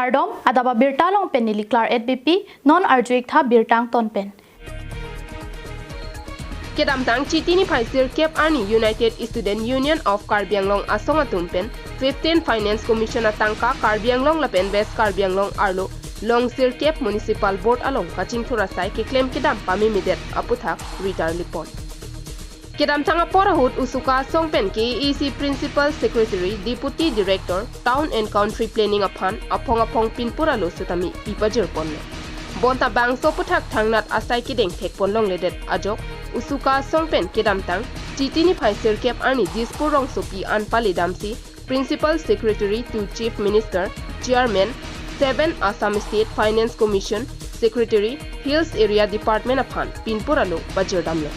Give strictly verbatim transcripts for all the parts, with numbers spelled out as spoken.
Kardom, adap abirta along pen neli Klar at B P, non arju-ik tha birta angton pen. Kedamtang Chiti niphai sirkep arni United Student Union of Karbi Anglong asong atum pen fifteen Finance Commission atangka Karbi Anglong lapen West Karbi Anglong arlo Longsirkep Municipal Board along kachingthur asai keklem kedam pamemedet aputhak ritar lipon. Kedamtang apor ahut USUKA asong pen K A A C Principal Secretary, Deputy Director, Town and Country Planning aphan aphong aphong pinpur alo setame pipajir ponlo. Bonta bangso aputhak thangnat asai kedeng thekpon longledet ajok USUKA asong pen kedamtang Chiti niphai sirkep arni Dispur rongsopi an pale damsi Principal Secretary to Chief Minister, Chairman, seven Assam State Finance Commission, Secretary, Hills Area Department aphan pinpur alo pajirdamlo.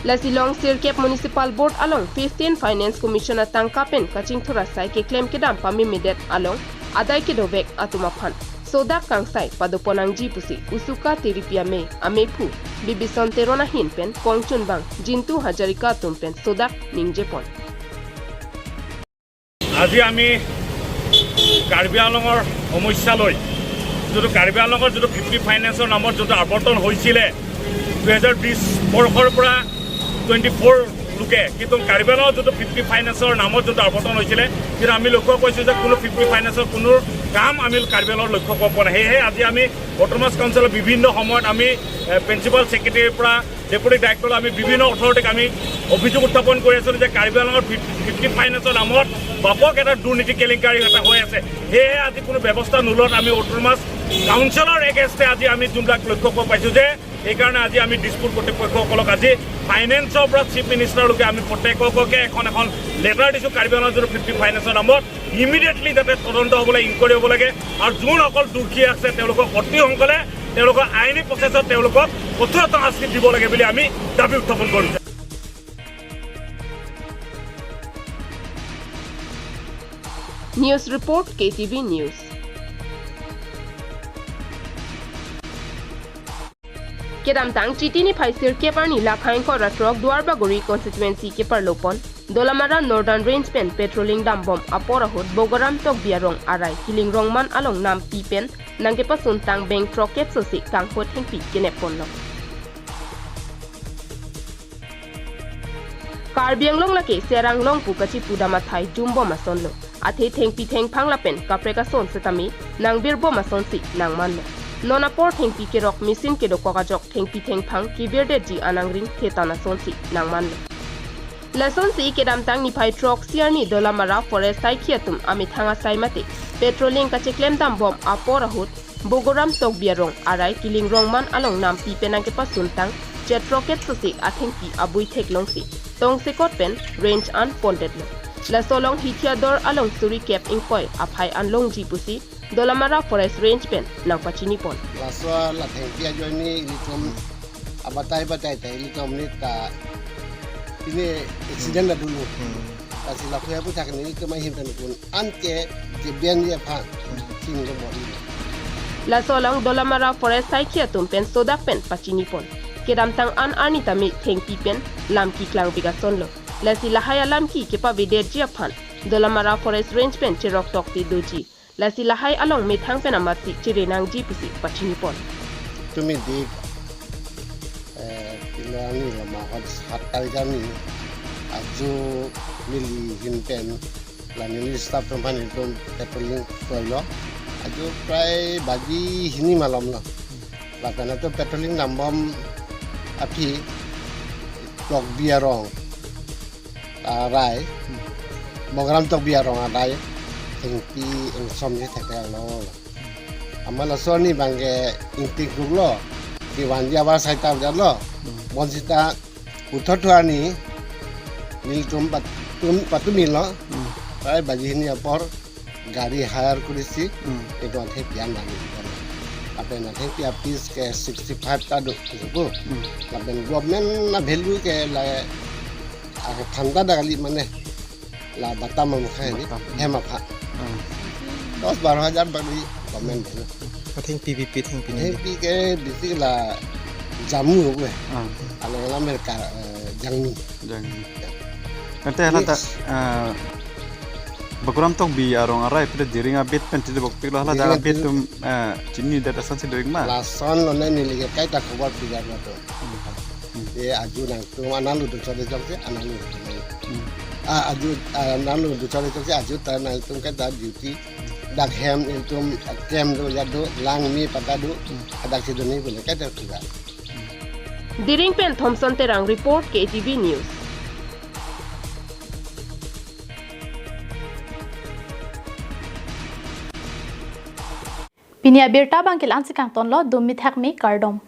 Lasi Longsirkep Municipal Board along fifteen Finance Commission atangka pen kachingthur asai keklem kedam pamemedet along adai kedovek atum aphan sodak kangsai padopon nangji pusi USUKA tiripi amei, ameiphu Bibison Teron ahin pen kongchunbang Jintu Hazarika atum pen sodak ningjepon. আজি আমি কাৰ্বি আংলঙৰ সমস্যা লৈ যিটো কাৰ্বি আংলঙৰ যিটো ফিফটি ফাইনেন্সৰ নামত যিটো আৱৰ্তন হৈছিলে দুহেজাৰ বিশ বৰ্ষৰ পৰা টুৱেণ্টি ফ'ৰ লোকে, কিন্তু কাৰ্বি আংলঙৰ যিটো ফিফটি ফাইনেন্সৰ নামত যিটো আৱৰ্তন হৈছিলে, কিন্তু আমি লক্ষ্য কৰিছোঁ যে কোনো ফিফটি ফাইনেন্সৰ কোনো কাম আমি কাৰ্বি আংলঙত লক্ষ্য কৰিব পৰা নাই। সেয়েহে আজি আমি অট'নমাছ কাউন্সিলৰ বিভিন্ন সময়ত আমি, এ, প্ৰিন্সিপাল ছেক্ৰেটেৰীৰ পৰা ডেপুটি ডাইৰেক্টৰলৈ আমি বিভিন্ন অথৰিটিক আমি অভিযোগ উত্থাপন কৰি আছিলোঁ যে কাৰ্বি আংলঙৰ ফিফ-, ফিফটি ফাইনেন্সৰ নামত ব্যাপক এটা দুৰ্নীতি কেলেংকাৰী এটা হৈ আছে। সেয়েহে আজি কোনো ব্যৱস্থা নোলোৱাত আমি অট'নমাছ কাউন্সিলৰ এগেইনষ্টে আজি আমি যোনবিলাক লক্ষ্য কৰিব পাইছোঁ যে সেইকাৰণে আজি আমি দিছপুৰ কৰ্তৃপক্ষসকলক আজি ফাইনেন্সৰ পৰা চিফ মিনিষ্টাৰলৈকে আমি প্ৰত্যেককে এখন এখন লেটাৰ দিছোঁ কাৰ্বি আংলঙৰ যিটো ফিফটি ফাইনেন্সৰ নামত। ইমিডিয়েটলি যাতে তদন্ত হ'ব লাগে, ইনকুৱাৰী হ'ব লাগে আৰু যোনসকল দোষী আছে তেওঁলোকক অতি সোনকালে তেওঁলোকৰ আইনী প্ৰচেছত তেওঁলোকক কঠোৰতম শাস্তি দিব লাগে বুলি আমি দাবী উত্থাপন কৰিছোঁ। News report, K T V News. Kedamtang Chiti niphai sirkep arni Lakha ingkoi ra throk Duarbagori constituency keparlopon Dolamara Northern Range pen patrolling dambom apor ahut Bogaram Tokbi arong arai Kiling Rongman along nampi pen nangkepasuntang beng throk kep sosi kangho thengpi kenepponlo. Karbi Anglong lake Serang Longpu kachipu dam athai jumbom asonlo. Athe thengpi thengphang lapen kaprek ason setame nangbirbom asonsi nangmanlo. Non apor thengpi kerok machine kedokok ajok thengpi thengphang kebirdetji anangring thetan asonsi nangmanlo. Lasonsi kedamtang niphai throk isi arni Dolamara Forest saikhi atum amethang asai mate patrolling kacheklem dambom apor ahut Bogoram Tokbi arong arai Kiling Rongman along nampi pen nangkepasuntang chet throk kep sosi athengpi abui theklongsi tongsekot pen range an pondetlo. Laso along Hithiador along suri kep ingkoi aphai an longji pusi Dolamara Forest Range pen nangpachinipon. Laso la thengpi ajoine ilitum abatai batai ta ilitum neta ini accident la dulu. Hmm. Lasi lapu ya puthak ni ilitum ahin pen pun anke kebian ya pha sing lo bor. Laso along Dolamara Forest saikhi atum pen sodak pen pachinipon. Kedamtang an arni tame thengpi pen lamki klangbik asonlo. Lasi lahai alamki kepavedetji aphan Dolamara Forest Range pen cherok tokte doji. Lasi lahai along methang pen amatsi chere nangji pusi pachinipon. Tumi dik, eh, pila ni lama hot hat tarik kami, ajo neli hin pen, la neli staff atum aphan itum patrolling kroilo. Ajo prai baji hini malomlo. Lapen atum patrolling dambom aphi Tokbi arong arai, Bogoram Tokbi arong arai, thengpi ingsom je theklo. Amat laso arni bangke ingting kruklo, kevanji abar saita ujarlo, bonsita puthot thu arni, nelitum pat-, tum, patumilo, prai baji hini apor, gari hire kurisi, hmm, edo athengpi an lagi. Lapen athengpi apiece ke sixty five ta do, gitu. Hmm. Lapen government na value ke la, ah, thanda da kali mane, la batam amukha ini, batam, hem apha. Hmm. Dos baro hajar bagi government value. Athengpi, pi, pi, athengpi ni. Athengpi ke bisi la jamu gue. Ah. Alang alang merka, eh, jangmi. Jangmi. Ya. Ante hala ta, eh, Bakuram Tokbi arong arai pen Diring abit pen tili bokpiklo, hala ta Diring abit atum, eh, chinidet ason si doik ma? Lason lo ne neli ke kaita khobor pijar ma to. Hmm. Ye aju nangtum anang lu duchor chok si, anang lu duchor. Hmm. Ah, aju, ah, anang lu duchor chok si, aju ta nangtum kaita duty. Dak hem nelitum kem do, ya do, langmi pata do, dak si do ni pule kaita pijar. Diring pen Thomson Terang report, K T V News. Pini abirta abang ke la-an si kangtonlo, dum mithak me kardom.